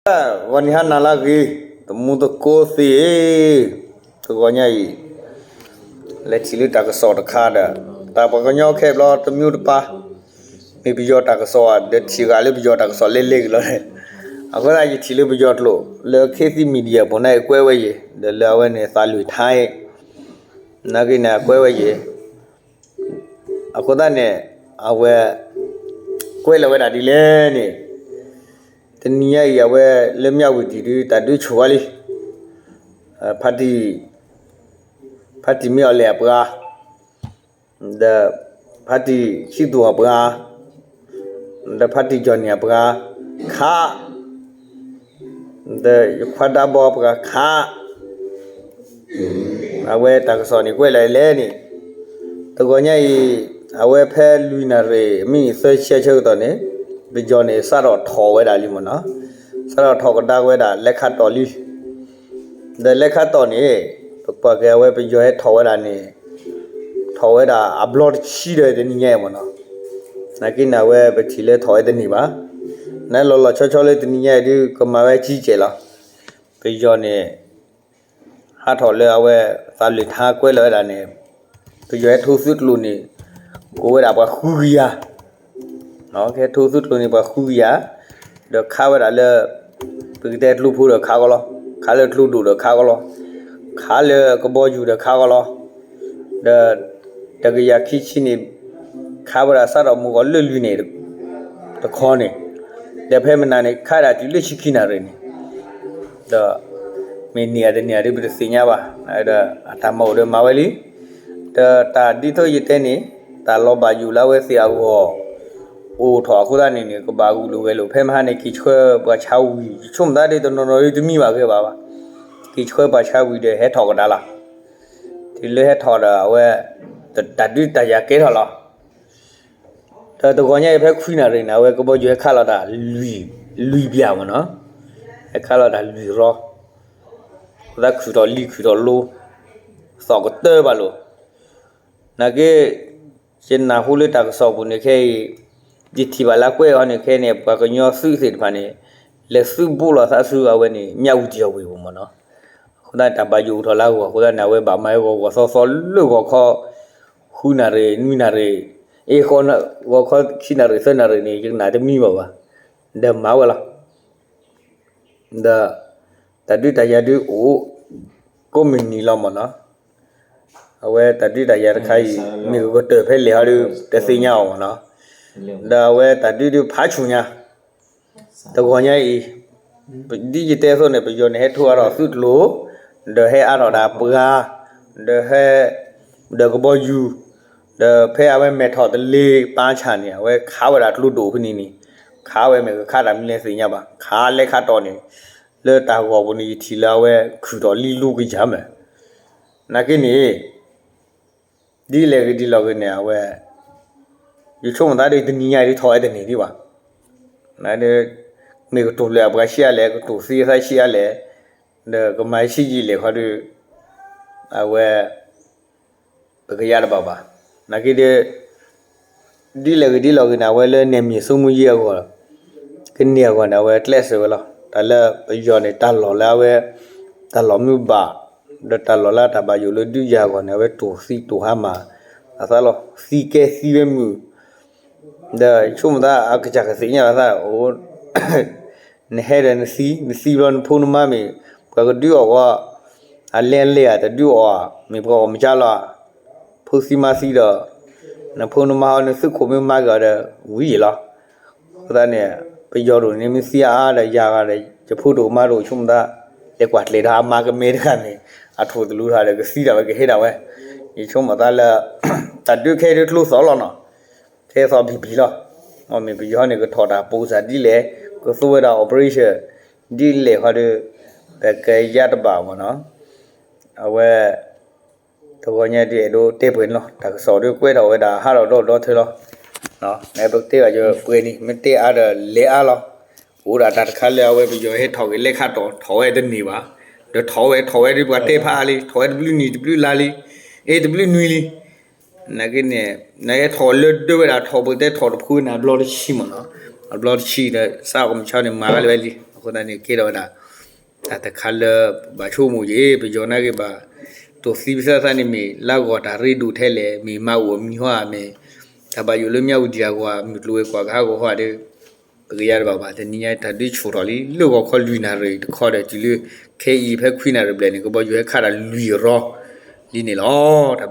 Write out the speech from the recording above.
ဂီၤနံၤဟါနၤလၢအဂ့ၤ, တံၤသကိးသ့ၣ်, တဂီၤညါအံၤ လဲၤထံၣ်လၢတၢ်ကစီၣ်တခါဒီး တၢ်ပှၤကညီခဲဘျီတမံၤတပၤ, မ့ၢ်ပယီၤတၢ်ကစီၣ်ဧါ ဒီးထံၣ်ဂၤလၢပယီၤတၢ်ကစီၣ်လဲၤလဲၤက့ၤလီၤ. အဃိသတးယထံၣ်လၢပယီၤကျိာ် လၢ ခေတ်သစ် Media ပူၤန့ၣ် ကွဲးဝဲယဲၤ ဒီးလၢအဝဲန့ၣ် သးလွံၢ်ထါအံၤ နာ်က့န့ၣ် အကွဲးဝဲယဲၤ အဃိသတးန့ၣ် အဝဲ ကွဲးလီၤဝဲဒၣ်ဒ်လဲၣ်န့ၣ်, တနံၤညါအံၤ အဝဲလၢမၠးဝတံၤဒု တၢ်ဒုးဆူၣ်ဝဲလံ, ဖါတံၢ်, ဖါတံၢ်မ့ၢ်အီၤလဲၣ်အပှၤ, ဒီး ဖါတံၢ်ဆံသူၣ်အပှၤ, ဒီးဖါတံၢ်ကၠီၣ်န့ၣ်အပှၤ, ခါ ဒီးယခွါဒါဘီအပှၤခါ, အဝဲတၢ်ကစီၣ်န့ၣ်ကွဲးလီၤလဲၣ်န့ၣ်, တဂီၤညါအံၤ အဝဲဖဲလွံၢ်နၣ်ရံၣ် မံးနံးသၢဆံအဆၢကတီၢ်န့ၣ် ပယီၤန့ၣ် စးထီၣ်ထိးဝဲဒၣ်လံမ့ၢ်နီၤ, စးထီၣ်ထိးကဒါဝဲဒၣ်လဲၤခးတီၢ်လံ ဒီးလဲၤခးတီၢ်န့ၣ် ပကွၢ်က့ၤအဝဲပယီၤဟဲထိးဝဲဒၣ်န့ၣ်, ထိးဝဲဒၣ်အဘျီတဆံဒီးတနံၤညါအံၤမ့ၢ်နီၤ, နာ်က့န့ၣ် အဝဲပထံၣ်လၢထိးဝဲတန့ၢ်ဘၣ်, နလီၤလီၤဆီဆီလၢတနံၤညါအံၤဒု ကမၤဝဲကံကဲးလီၤ, ပယီၤန့ၣ် ဟးထီၣ်လၢအဝဲ သးလွံၢ်ထါကွဲးလီၤဝဲဒၣ်န့ၣ်, ပယီၤဟဲထိသုးကျိၤန့ၣ် အိၣ်ဝဲဒၣ်ပှၤဃုကယၤ ကဟဲထိသုးကျိၤန့ၣ်ပှၤဃုကယၤ, ဒီးခးဝဲဒၣ်လၢ ပကတဲကျိဖိဒီးခးကီလီၤ, ခးလၢကျိဒိၣ်ဒီးခးကီလီၤ, ခးလၢကဘီယူၤဒီးခးကီလီၤ, ဒီး တကယၤခံဆံန့ၣ် ခးဝဲဒၣ်စးထီၣ်မုၢ်ဂီၤလၢလွံၢ်န့ၣ် တခီန့ၣ်, ဒီးဖဲမနၤန့ၣ် ခးဒၣ်တုၤလၢဆံခံနၣ်ရံၣ်န့ၣ်, ဒီး မ့ၢ်န့ၢ်ဧါတန့ၢ်ဧါဒ်ပတသ့ၣ်ညါဘၣ်, ဒီးအတၢ်မၤအိၣ်ဒီးမၤဝဲလံ, ဒီးတၢ်ဒ်သိးယတဲန့ၣ် တၢ်လီၤဘၣ်ယိၣ်လၢအဝဲသ့ၣ်အဂီၢ် အိၣ်ထီၣ်အဃိသတးန့ၣ်န့ၣ် ကဘၣ်ဂုာ်လိာ်ဂဲၤလိာ် ဖဲမဟါန့ၣ် က့ၤဆှၢပှၤဆါဝံၤ ယဆိကမိၣ်သးဒ်တနီၤနီၤဒ်တမံဘၣ်ဂ့ၤဘၣ်ဘၣ်, က့ၤဆှၢပှၤဆါဝံၤဒီးဟဲထီၣ်ကဒါလီၤ, တုၤလၢဟဲထီၣ်ဒီးအဝဲ တၢ်ဒုးတၢ်ယၤကဲထီၣ်လီၤ ဒီးတဂီၤညါအံၤဖဲခွံနၣ်ရံၣ်န့ၣ် အဝဲကဘီယူၤဟဲခးလီၤတၢ် လွံၢ်ပျၢ်မ့ၢ်နီၤ, ဟဲခးလီၤတၢ်လွံၢ်ရီ, အဃိသတးခုၣ်ထီၣ်လံခုၣ်ထီၣ်လိ, သီၣ်ကတၢၢ်ဘၣ်လိာ်, နာ်က့ ယနၢ်ဟူလၢတၢ်ကစီၣ်ပူၤန့ၣ်ခဲအံၤ, ယထံၣ်ဘၣ်လၢကွဲးအီၤန့ၣ်ခဲအံၤန့ၣ် ပှၤကညီသုးသ့ၣ်တဖၣ်န့ၣ် လဲၤသုးဘူးလိာ်သးဆူအဝဲန့ၣ် မြဝတီအဝ့ၢ်ပူၤမ့ၢ်နီၤ, အဃိသတးန့ၣ် တၢ်ဘၣ်ယိၣ်အိၣ်ထီၣ်လၢအဂီၢ် အဃိသတးန့ၣ် အဝဲဘၣ်မၤဝဲဂီၤဂီၤသီသီလၢဂီၤခီ ဃုနၣ်ရံၣ် နွံနၣ်ရံၣ်, အ့ ဂီၤခီခံနၣ်ရံၣ်သၢနၣ်ရံၣ်န့ၣ် ယကနၣ်တမံဘၣ်ဘၣ်, ဒီးမၤဝဲလီၤ ဒီး တၢ်ဒုးတၢ်ယၤဒုးအိၣ် ကိးမုၢ်နံၤလီၤမ့ၢ်နီၤ, အဝဲတၢ်ဒုးတၢ်ယၤတခါအံၤ မ့ၢ်ကကတၢၢ်ဖဲလဲၣ်ဟီဒုး တသ့ၣ်ညါအီၤမ့ၢ်နီၤ, ဒီးအဝဲတၢ်ဒုးဒုးဖးဆူၣ်ညါ တဂီၤညါအံၤ ဒ်ယတဲအသိးန့ၣ် ပယီၤန့ၣ် ဟဲထိအါထီၣ်သုးကျိၤ, ဒီးဟဲအါထီၣ်တၢ်ပှၤ, ဒီးဟဲ, ဒီးကဘီယူၤ, ဒီးဖဲအဝဲမဲာ်ထီၣ်တလ့ၤပၢ်ဆၣ်န့ၣ် အဝဲခးဝဲဒၣ်ကျိဒိၣ်ဖဲန့ၣ်န့ၣ်, ခးဝဲမ့ၢ်ကခးတၢ်မနုၤလဲၣ်သ့ၣ်ညါဘၣ်, ခးလဲၤခးတီၢ်န့ၣ်, လၢတၢ်ဂီၤပူၤန့ၣ် ယထံၣ်လၢအဝဲခုၣ်ထီၣ်လံလူကယၤမ့ၢ်, နာ်က့န့ၣ် ဒ်လဲၣ်ဂ့ၤဒ်လဲၣ်ဂ့ၤန့ၣ် အဝဲ ယဆိကမိၣ်သးဒီးတနံၤညါအံၤဒ်ထီၣ်ဝဲတန့ၢ်ဒံးဘၣ်, မ့ၢ်ကတိၤလၢအပှၤဆံးအါလဲၣ် ကတိၤသံအသးဆံးအါလဲၣ်, ဒီးကမၤဆံးယံာ်လဲၣ်ခီဒီး အဝဲ ပကယါတဘၣ်ဘၣ်, နာ်က့ဒီး ဒ်လဲၣ်ဂ့ၤဒ်လဲၣ်ဂ့ၤန့ၣ် အဝဲလၢနယ်မြေစိုးမိုးရေးအဂီၢ် ကန့ၢ်အဂီၢ်န့ၣ် အဝဲကျဲးစၢးဝဲလီၤ. တၢ်လၢပယီၤန့ၣ် တၢ်လီၢ်လၢအဝဲ တၢ်လီၢ်မုၢ်ဘၣ် ဒီးတၢ်လီၢ်လၢတၢ်ဘၣ်ယိၣ်လၢဒုးယၤအဂီၢ်န့ၣ် အဝဲတိၢ်သံတိၢ်ဟါမၢ်အသးလီၤ. သံကဲသံဝဲမုာ် ဒီးဆိကမိၣ်သးအကစၢ်ကသ့ၣ်ညါလီၤသး အိၣ် နဟဲဒီးနသံ နသံဘျီနဖိနမါမ့ၢ် ပှၤကဒုးအီၣ်ဝဲ အလဲအလဲဧါ တဒုးအီၣ်ဧါ မ့ၢ်ပှၤအီၣ်မ့ၢ်ကၢလီၤဧါ ဖိသံမါသံဒီး နဖိနမါဟီနသုးခိၣ်မ့ၢ်မါက့ၤအီၤဒီး ဝံၤယံာ်လီၤ. အဃိသတးန့ၣ် ပယီၤဒိၣ်န့ၣ်မ့ၢ်သံအါအါဒီးယၤဂၤဒီး ယဖိဒိၣ်မါဒိၣ်ဆိကမိၣ်သး လဲၤကွၢ်ကျဲၤဒီးအမါကမဲတခါန့ၣ် အထိၣ်သလူးတခါဒီးကသံဒၣ်ဝဲကဟဲဒၣ်ဝဲ ယဆိကမိၣ်သးလၢ တၢ်ဒုးခဲအံၤဒုးကျိသီလီၤနီၤ ခဲအံၤသီဘံၣ်ဘံၣ်လီၤ. မ့ၢ်ပယီၤန့ၣ် ကထီၣ်တၢ်ပိၢ်စၢ်ဒ်လဲၣ်, ကသူဝဲဒၣ် operation ဒ်လဲၣ်ခီဒီး ပကယါတဘၣ်မ့ၢ်နီၤ. အဝဲ တဂီၤညါဒုးအဲၣ်ဒိးတဲပှဲၤန့ၣ်လီၤ. တၢ်ကစီၣ်ဒုးကွဲးထီၣ်ဝဲဒၣ်ဟးထီၣ်ဒီဒီထၢလီၤ. ပကတဲဘၣ်ယပှဲၤန့ၣ် မ့ၢ်တဲအါဒီးလဲၤအါလီၤ. အိၣ်ဒၣ်တၢ်တခါလၢအဝဲပယီၤဟဲထီၣ်က့ၤလဲၤခးတီၢ် ထီၣ်ဝဲတန့ၢ်ဘၣ်. ဒီးထီၣ်ဝဲထီၣ်ဝဲဒုးပှၤတဲဖးအါလံ, ထီၣ်ဝဲတဘျုးနံၤတဘျုးလါလံ, အ့ တဘျုးနွံလံ. နာ်က့န့ၣ် နဟဲထီၣ်လၢဒၢဝဲဒၣ်ထီၣ်ပတဲထီၣ်တဖုန့ၣ် အဘျီတဆံမ့ၢ်နီၤ. အဘျီတဆံဒီး စးကမုၢ်ဆါန့ၣ် မၤဝဲလၢၤဝဲလံ. အဃိသတးန့ၣ် ကဲထီၣ်ဝဲဒၣ် တၢ်တခါလၢ ဘၣ်ဆိကမိၣ်က့ၤ ပယီၤနာ်က့ၤဘၣ် တိၢ်သံပသးသးန့ၣ်မ့ၢ် လၢအဂီၢ်တၢ်ရ့ဒိၣ်ထဲလဲၣ် မ့ၢ်မၤအိၣ်မံဟီဧါမ့ၢ် တၢ်ဘၣ်ယိၣ်လၢမၠးဝတံၤအဂီၢ် မုၢ်ကျိၤဝဲၤကွာ်ကဟးဂီၤဟီဧါဒီး ပကယါတဘၣ်ဘၣ် တနံၤညါတၢ်ဒုးဆူၣ်ထီၣ်လံ လၢဂီၤခီလွံၢ်နၣ်ရံၣ်တခီဒီး တုၤလၢ ခဲအံၤဖဲခွံနၣ်ရံၣ်ဘျဲၣ်န့ၣ် ကဘီယူၤဟဲခးတၢ်လွံၢ်ရီလံန့ၣ်လီၤ.